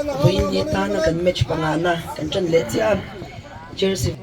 Vawiin ni tana kan match pangana kan ṭan leh chiah a, jersey.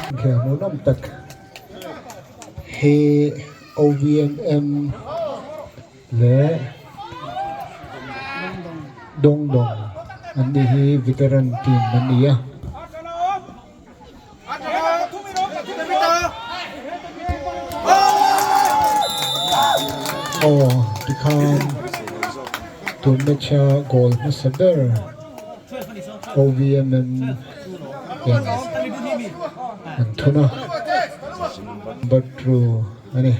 Inkhel hmuhnawm tak hi OVMM leh Dawngdawng an ni hi veteran team an ni a. Aw tikhan tun match a goal hmasa ber OVMM hian an thun a, Batru a ni.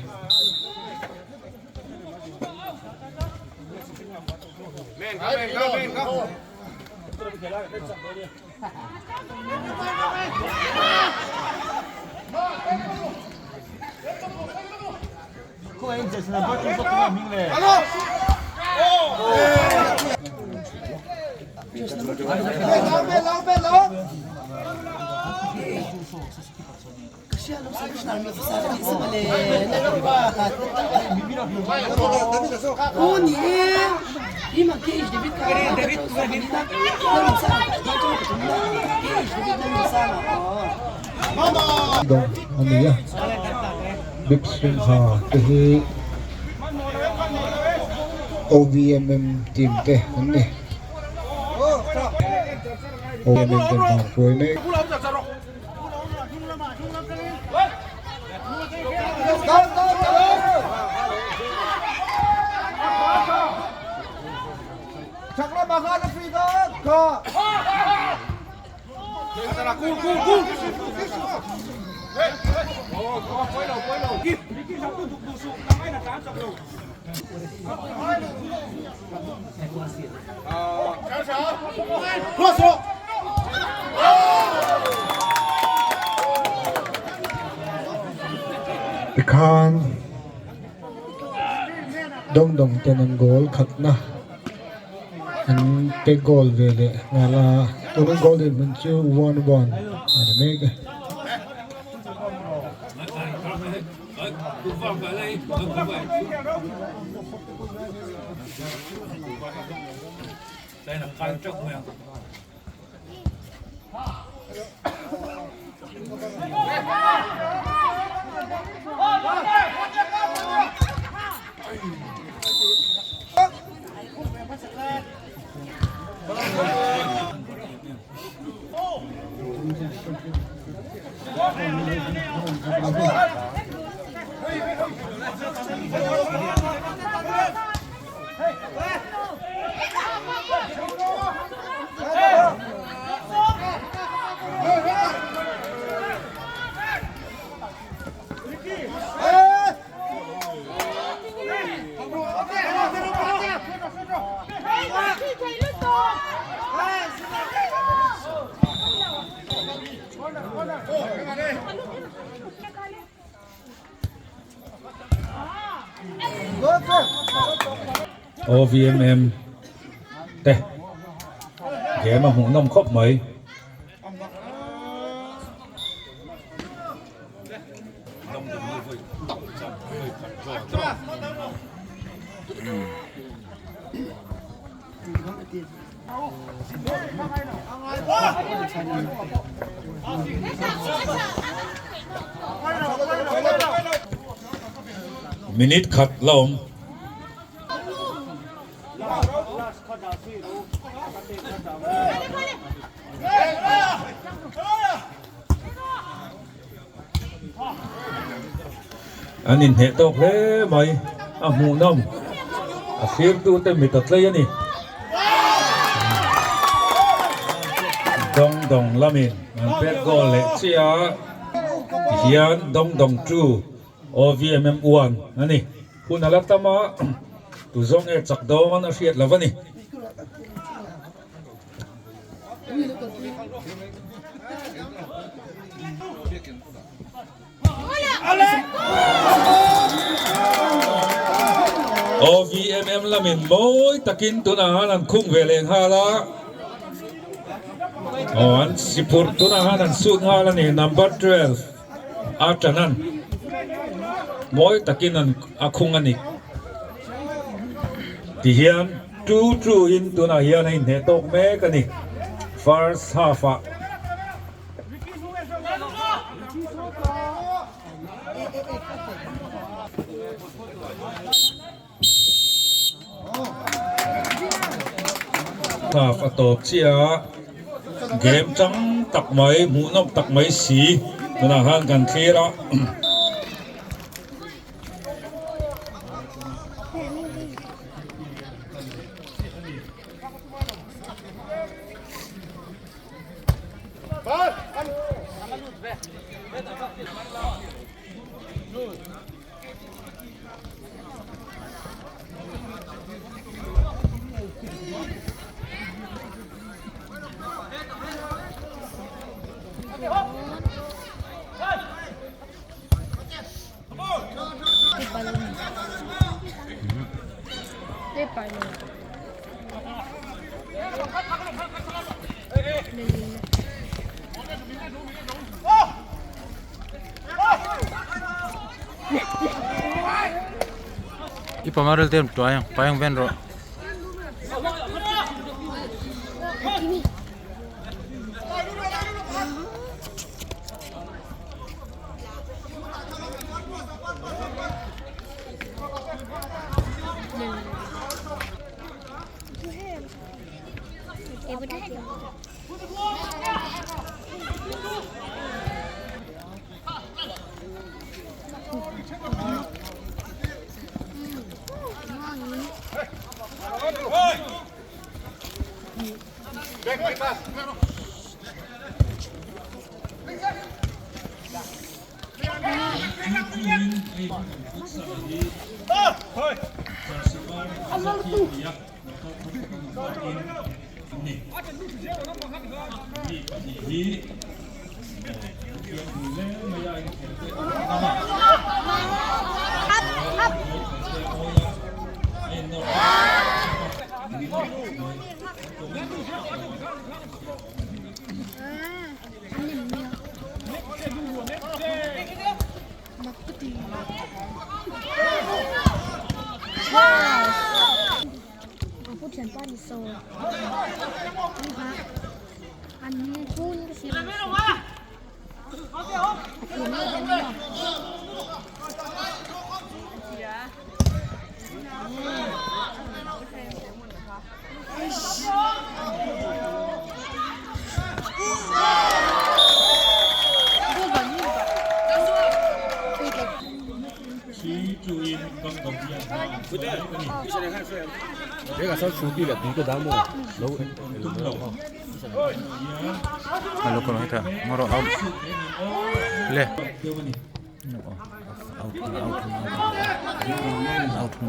Dawng a ni a, Big Swing ha te hi OVMM team te an ni. OVMM ten vang hruai mek. Tikhan dawng dawng ten an goal khatna an pe goal ve leh nghal a tuna goal dinhmun chu 1-1 a ni mek e. OVMM te game a hmuh nawm khawp mai. Minute khat la awm. An inhneh tawk hle mai a hmuhnawm a thirtute mit a tlei a ni. Dawng dawng lamin an pet goal leh chiah a tihian dawng dawng two OVMM one a ni. Hun a la tam a tu zawng nge chak dawn a hriat lo a ni. OVMM lamin mawi takin tunah han an khung ve leh nghal a, aw an siphurh tunah han an sut nghal a ni number 12 a ṭanan mawi takin an a khung a ni tihian. 2-2 in tunah hian a inhneh tawk mek a ni first half ah. Half a tawp chiah a, game chang tak mai hmuhnawm tak mai si tunah khan kan thlir a. I pamarel te tuai ang payang ven rawh. Le out out out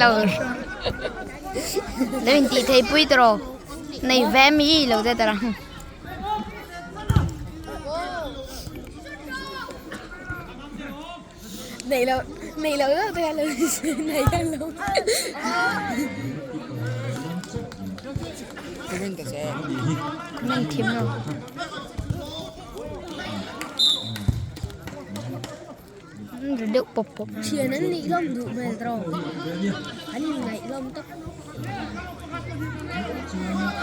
Lo lo in tih thei pui tawh rawh nei ve mi lo te tawh ang. Nei lo nei lo deuh te hian lo nei hian lo Comment thiam lo. Ri deuh pawp pawp. Thian an nih hlawm duh hmel tawh an inngaih hlawm tawp.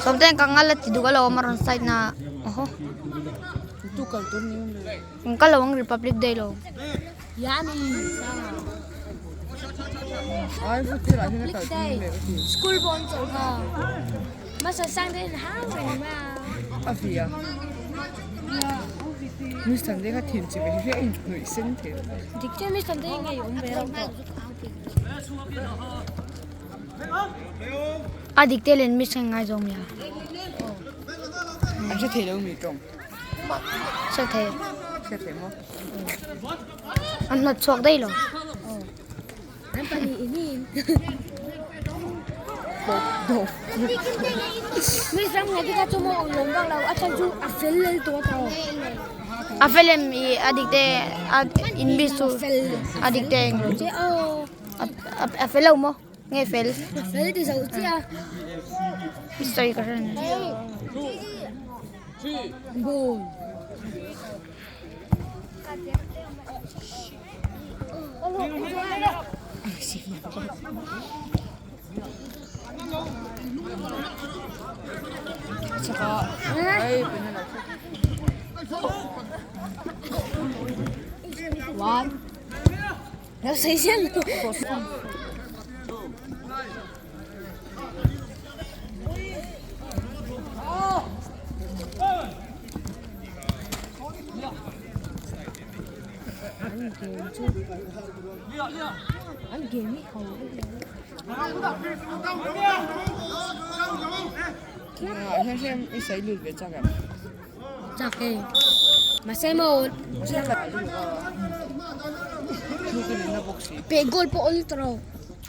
Sawmte ka ngal a ti duh alawm a rawn side na awhaw. An kal lo ang Republic Day lo. Republic Day school pawh an chawlh kha hmasa sang te in hau reng mai a. Dik chiah Miss Thante hi ngei awm ve reuh tawh. A dik te len Miss kha ngaizawng nia. Hre thei. An hnawt chhuak daih lo. An pahnih in in. Miss ram ngai te kha chu maw awm vak lo a chhan chu a fel lel tawh a tawh. A fel em i a dik te a in miss chu a dik te eng lo. A fel lo maw nge fel. A fel ti zo chiah a. Sawi ka hre ni. Goal.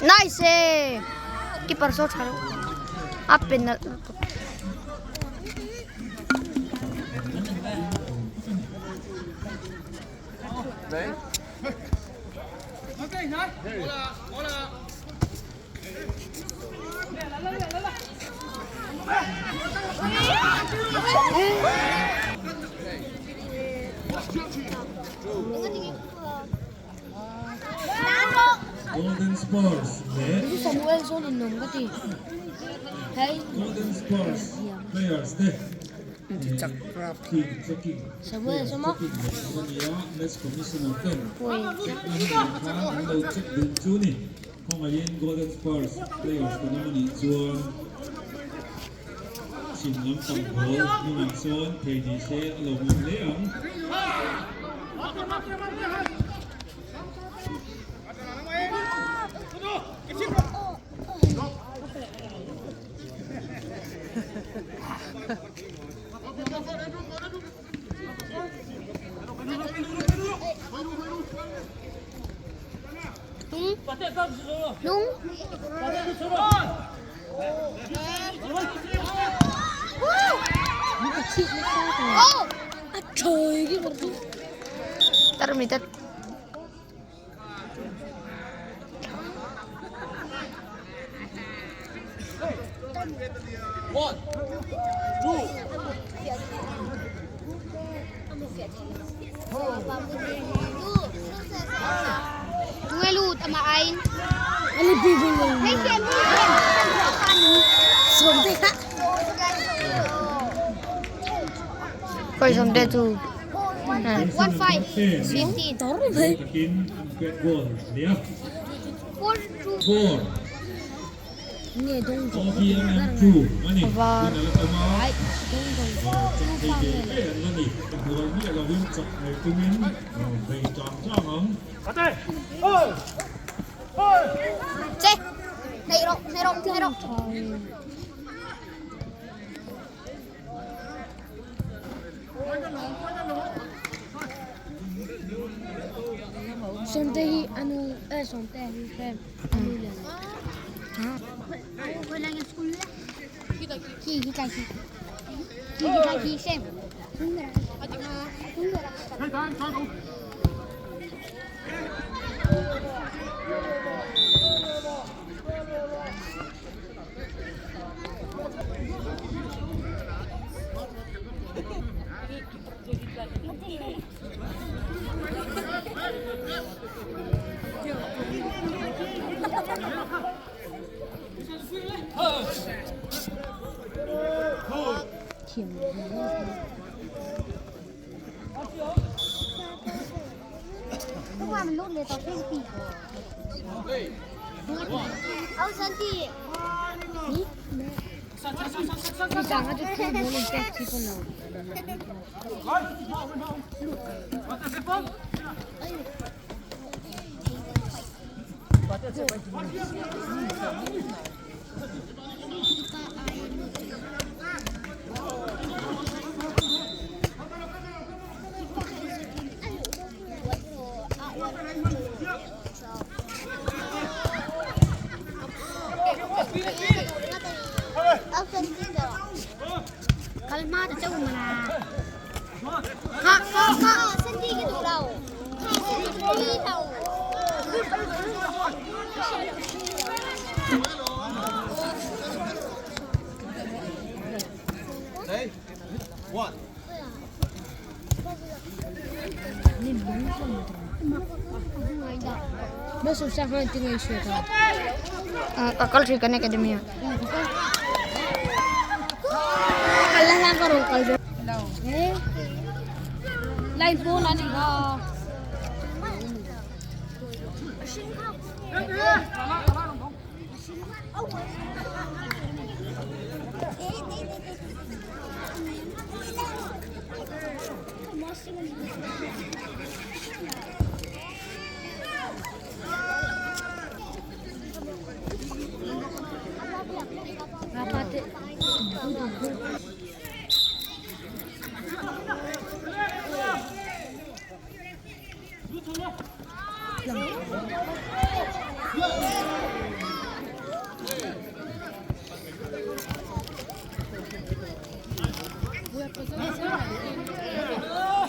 Nice e! Keeper saw tha reuh. A pe nalh lutuk. Golden Spurs leh Samuel sawn in nuam ka ti hei Golden Spurs players te team checking Samuel players saw maw checking leh tur a ni a, match commissioner ten check na hmunah khan an lo check dun chu ni. Khawngaihin Golden Spurs players kan awm a nih chuan chhim lampang goal hnungah sawn thei ni se a lo awm hle ang. Nung. Tarmitat. Tunge lut ama ain. Koi som te chu. 1 5 15 takin an pet goal nia 4 OVMM 2 ani Var. hun ala tam a chak thei ve ve an la ni hnuai miah lovin chak mai tumin bei chang chang ang. Che. Nei ro, nei ro, nei ro. Sawmte hi anu eh sawmte hi fem anu lian. Khi khi kai khi. Khi khi kai khi xem. Hôm qua mình lúc này tao không tì. Ông Sơn tì. Nizan a chu thil ball in pek chi pawn lo. Ông Sơn tì rồi. Kalma ta châu mà là. Ha ha ha, Sơn tì cái thủ đầu. Sơn tì đầu. Mo so sa han tingai hriat a. Ka kal thri kan academy. Kal la hlang ka rawn kal dawn. Line pawn a ni kha.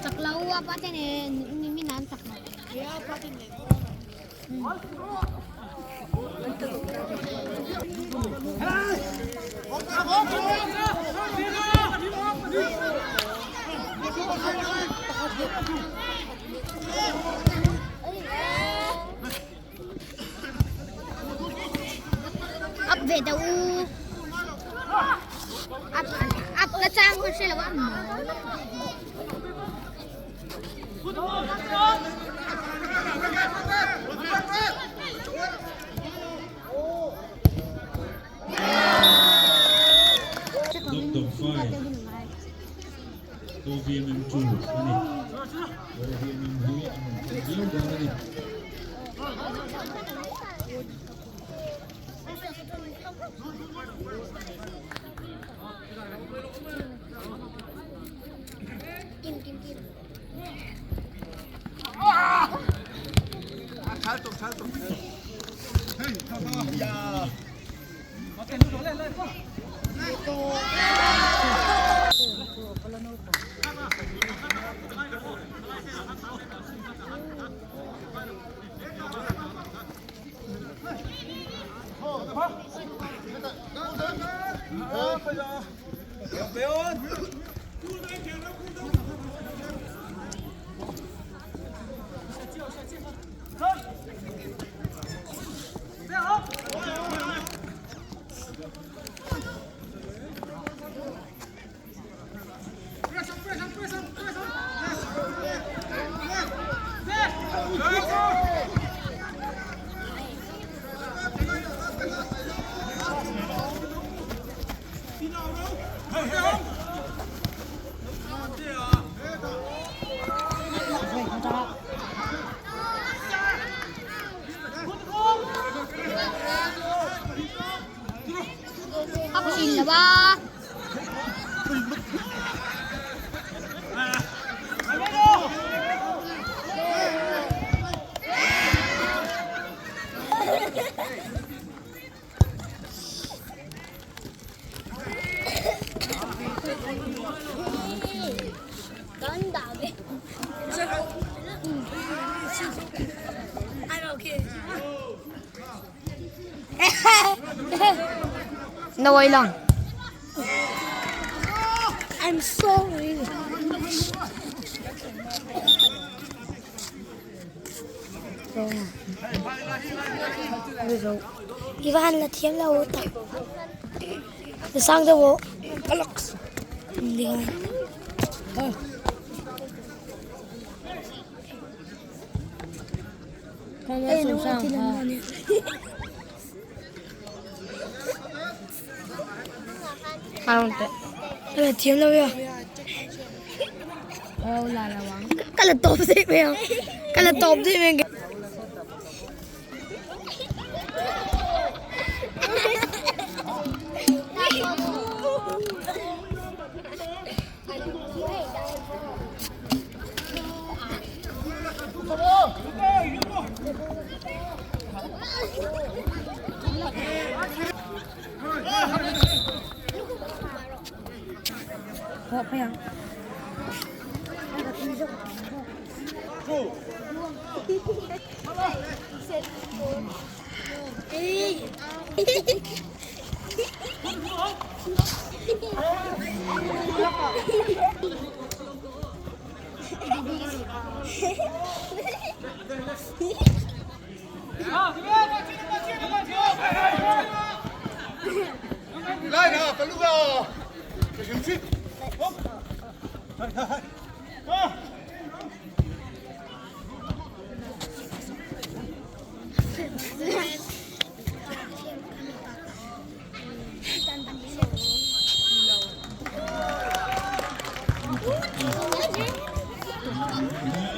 Chak lo a pa te nen ni min an chak lo. Up ve teh u. Up up na chang hun hre lo a. Dawng 5 OVMM 2 a ni. OVMM hi an rawn kal viau dawn a ni. Up thin lo a. Nawai lang. I'm sorry. Ivan la thiam lo tak. Sang deuh aw. Thiam lo ya. Ka la tawp deuh mai ang. Ka la tawp deuh mai ang.